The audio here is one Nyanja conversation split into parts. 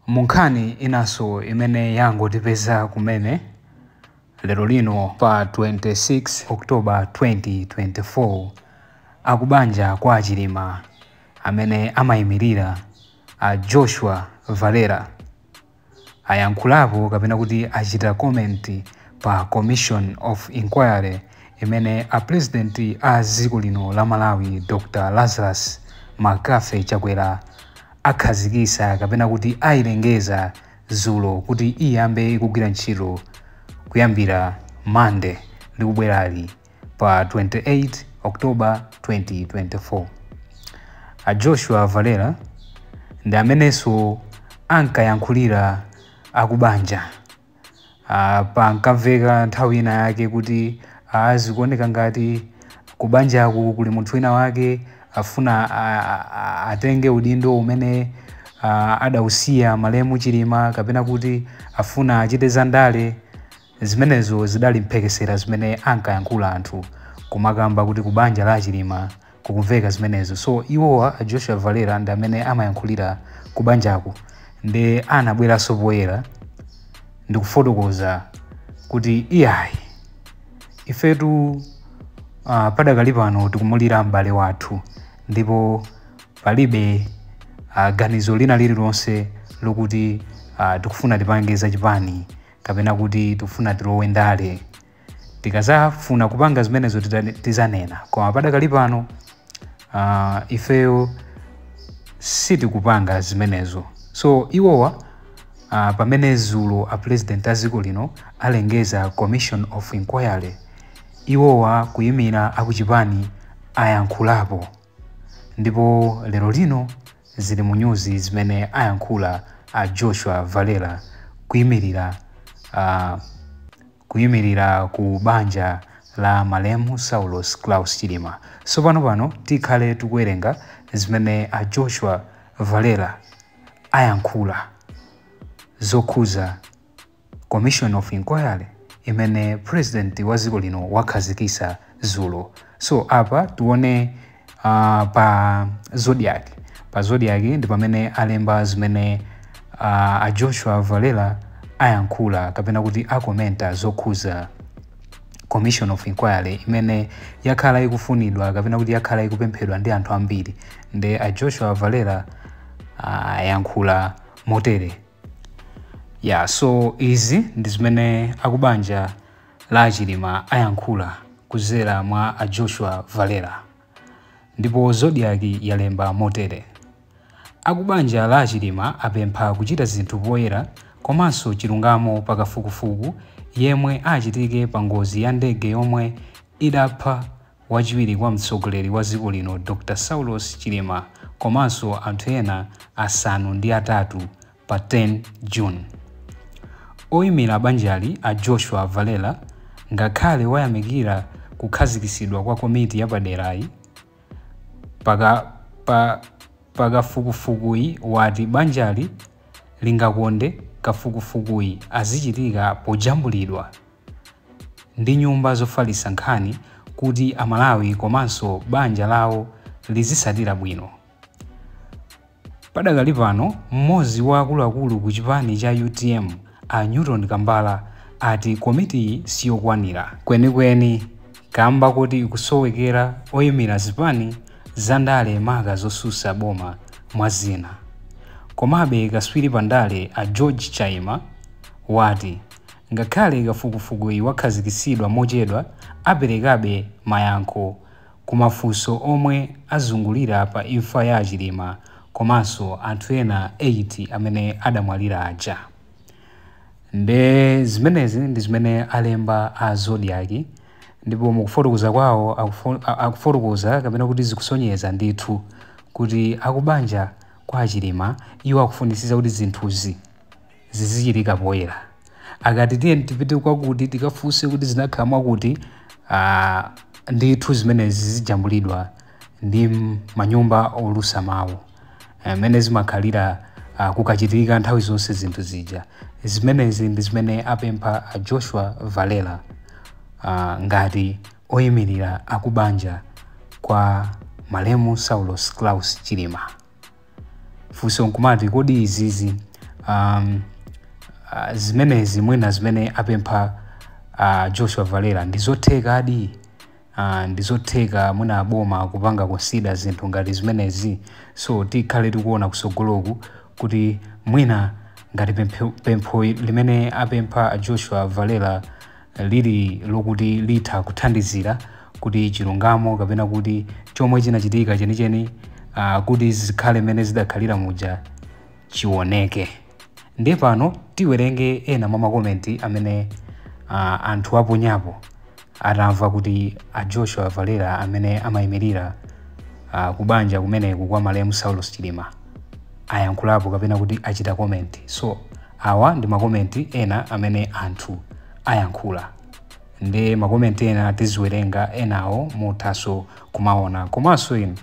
Munkhani inanso imene yangotipeza kumene lero lino pa 26 October 2024, akubanja kwa Chilima amene amayimirira a Joshua Valera ayankhulapo kapena kuti achita comment pa Commission of Inquiry imene a President a dziko lino la Malawi, Dr Lazarus McCarthy Chakwera, akhazikisa kapena kuti ayilengeza dzulo kuti iyambe ikugwira ntchito kuyambira Monday likubwerali pa 28 October 2024. A Joshua Valera ndi amenenso ankayankhulira akubanja. Pankamveka nthawi ina yake kuti zikuoneka ngati kubanjaku kuli munthu wina wake afuna atenge udindo umene adausiya malemu Chilima, kapena kuti afuna achite zandale. Zimenezo zidali mphekesera zimene ankayankhula anthu, kumakamba kuti kubanja la Chilima kukumveka zimenezo. So iwowa a Joshua Valera ndi amene amayankhulira kubanjaku, ndi anabweranso poyera ndikufotokoza kuti iyayi, ifetu padakali pano tikumulira m'bale wathu, ndipo palibe ganizo lina lililonse lokuti tikufuna tipange zachipani kapena kuti tikufuna tilowe ndale. Tikazafuna kupanga zimenezo tizanena, koma padakali pano ifeyo sitikupanga zimenezo. So iwowa, pamene dzulo a President a dziko lino alengeza Commission of Inquiry, iwowa kuyimira akuchipani ayankhulapo, ndipo lero lino zili mu nyuzi zimene ayankhula a Joshua Valera kuyimirira ku banja la malemu Saulos Klaus Chilima. So pano pano tikhale tikuwerenga zimene a Joshua Valera ayankhula zokhuza Commission of Inquiry imene President wa dziko lino wakhazikisa dzulo. So apa tione pa Zodiak. Pa Zodiak ndi pamene alemba zimene a Joshua Valera ayankhula kapena kuti akomenta zokhuza Commission of Inquiry imene yakhala ikufunidwa kapena kuti yakhala ikupemphedwa ndi anthu ambiri. Ndi a Joshua Valera ayankhula motere. Ya, so izi ndi zimene akubanja la Chilima ayankhula kuzera mwa a Joshua Valera, ndipo Zodiak yalemba motere: "Akubanja la Chilima apempha kuchita zinthu poyera komanso chilungamo pakafukufuku yemwe achitike pa ngozi ya ndege yomwe idapha wachiwiri kwa mtsogoleri wa dziko lino, Dr Saulos Chilima, komanso anthu ena 8 pa 10 June." Oyimira banjali a Joshua Valera, ngakhale wayamikira kukhazikitsidwa kwa komiti yapaderayi pakafukufukuyi, wati banjali lingakonde kafukufukuyi azichitika pojambulidwa ndi nyumba zofalitsa nkhani kuti Amalawi komanso banja lawo lizisatira bwino. Padakali pano, mmodzi wa akuluakulu ku chipani cha UTM, a Newton Kambala, ati komitiyi siyokwanira kwenikweni kamba kuti ikusowekera oyimira zipani zandale, maka zosusa boma, mwa zina. Komabe kaswiri pandale a George Chaima wati ngakhale kafukufukuyi wakhazikitsidwa mochedwa, aperekabe mayankho kumafunso omwe azungulira pa imfa ya Chilima komanso anthu ena 8 amene adamwalira aja. Nde zimenezi ndi zimene alemba a Zodiak, ndipo mukufotokoza kwawo akufotokoza kapena kuti zikusonyeza ndithu kuti akubanja kwa Chilima iwo akufunisisa kuti zinthuzi zizichitika poyera. Akati tiye tipite kwakuti tikafunse kuti zinakhala mwakuti, ndithu zimenezi zijambulidwa ndi manyumba olusa mawu mmene zimakhalira kukachitika nthawi zonse zinthu zija. Zimenezi ndi zimene apempha a Joshua Valera ngati oyimirira akubanja kwa malemu Saulos Klaus Chilima. Funso nkumati, kodi izizi Zimenezi mwina zimene apempha Joshua Valera ndizothekadi? Ndizotheka mwina aboma kupanga consider zinthu ngati zimenezi? So tikhale tikuona kusogoloku kuti mwina ngati pempho limene apempha Joshua Valera lili lokuti litha kuthandizira kuti chilungamo kapena kuti chomwe chinachitika chenicheni, kuti zikhale mmene zidakhalira muja, chioneke. Ndiye pano tiwerenge ena mwa ma comment amene anthu aponyapo atamva kuti a Joshua Valera amene amayimirira kubanja kumeneku kwa malemu Saulos Chilima ayankhulapo kapena kuti achita comment. So awa ndi ma comment ena amene anthu ayankhula. Ndi ma comment ena tiziwerenga, enawo muthanso kumaona. Komanso inu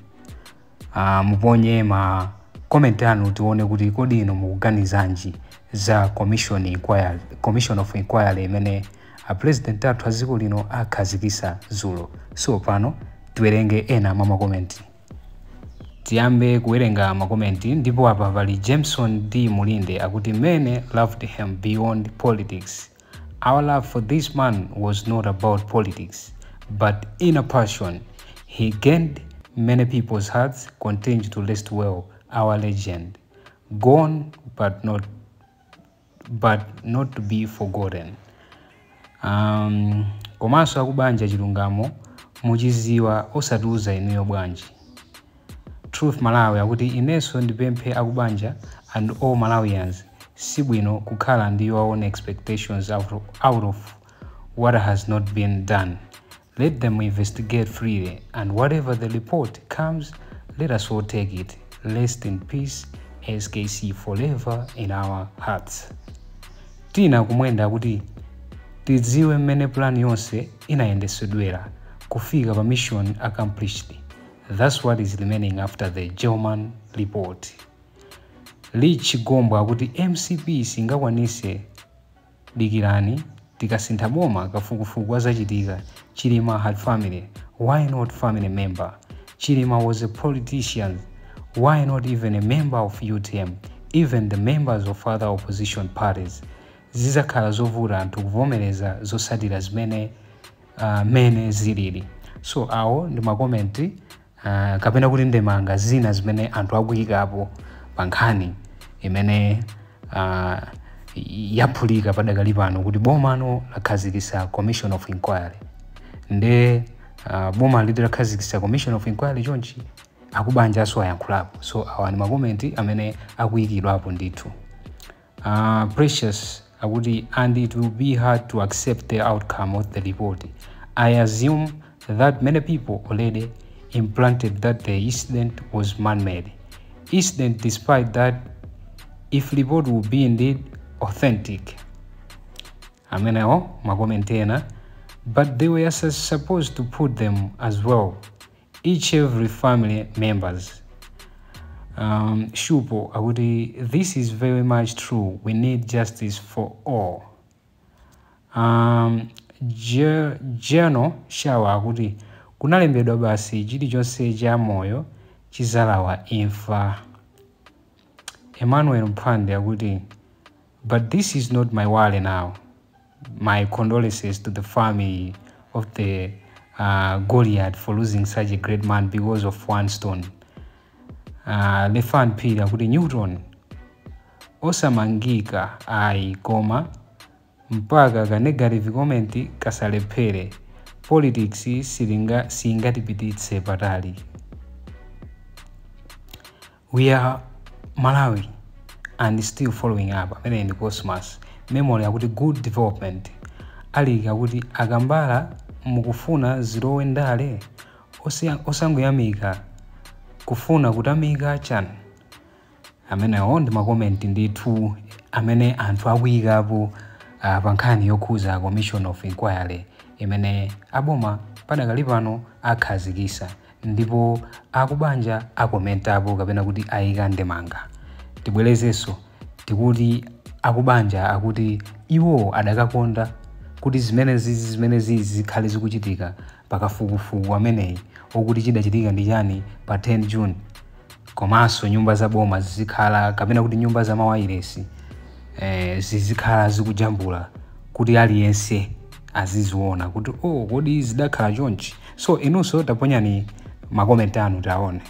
muponye ma comment anu, tione kuti kodi inu mukuganizanji za commission of inquiry imene a president athu a dziko lino akhazikisa dzulo. So pano tiwerenge ena mwa ma comment. Tiyambe kuwerenga ma comment, ndipo apa pali Jameson D Mulinde akuti, "Many loved him beyond politics. Our love for this man was not about politics but inner passion. He gained many people's hearts. Continue to rest well, our legend. Gone but not to be forgotten." Komanso akubanja, chilungamo muchiziwa, osatiuza inuyo bwanji? Truth Malawi akuti, "Inenso ndipemphe akubanja and all Malawians, sibwino kukhala ndi your own expectations out of what has not been done. Let them investigate freely and whatever the report comes, let us all take it. Rest in peace, SKC, forever in our hearts." Tina Kumwenda akuti, "Tidziwe mmene plan yonse inayendesedwera kufika pa mission accomplished. That's what is remaining after the German report." Lich Gombo akuti, "MCP singakwanise, dikirani tikasintha boma kafukufuku azachitika. Chilima had family, why not family member? Chilima was a politician, why not even a member of UTM? Even the members of other opposition parties. Zizakhala zovuta anthu kuvomereza zotsatira zimene mene zilili." So awo ndi ma comment kapena kuti ndemanga zina zimene anthu akuyikapo pa nkhani imene yaphulika padakali pano kuti bomano lakhazikitsa commission of inquiry. Nde boma liti lakhazikitsa commission of inquiry chonchi, akubanjanso ayankhulapo. So awa ndi ma comment amene akuyikidwapo ndithu. Precious akuti, "And it will be hard to accept the outcome of the report. I assume that many people already implanted that the incident was man-made incident. Despite that, if report will be indeed authentic." Amenewo ma comment ena. "But they were supposed to put them as well, each every family members." Shupo akuti, "This is very much true. We need justice for all." Jeno Shawa akuti, "Kunalembedwa basi, chilichonse cha moyo chizalawa imfa." Emmanuel Mphande akuti, "But this is not my worry now. My condolences to the family of the Goliath for losing such a great man because of one stone." Lefan Phiri akuti, "Newton osamangika ayi, koma mpaka ka negative comment kasalephere. Politics singatipititse patali. We are Malawi and still following up." Amene ndi Cosmas Memory akuti, "Good development." Aliki akuti, "Akambala mukufuna zilowe ndale, osangoyamika kufuna kutamika chani?" Amenewo ndi ma comment ndithu amene anthu akuyikapo pa nkhani yokhuza commission of inquiry imene aboma padakali pano akhazikisa, ndipo akubanja akomentapo kapena kuti ayika ndemanga. Tibwerezenso, tikuti akubanja akuti iwo adakakonda kuti zimene zizi zikhale zikuchitika pakafukufuku ameneyi okuti chidachitika ndi chani pa 10 June, komanso nyumba za boma zizikhala kapena kuti nyumba za mawayilesi. zizikhala zikujambula kuti aliyense aziziona kuti, oh, kodi zidakhala chonchi? So inunso taponyani ma comment anu, taone.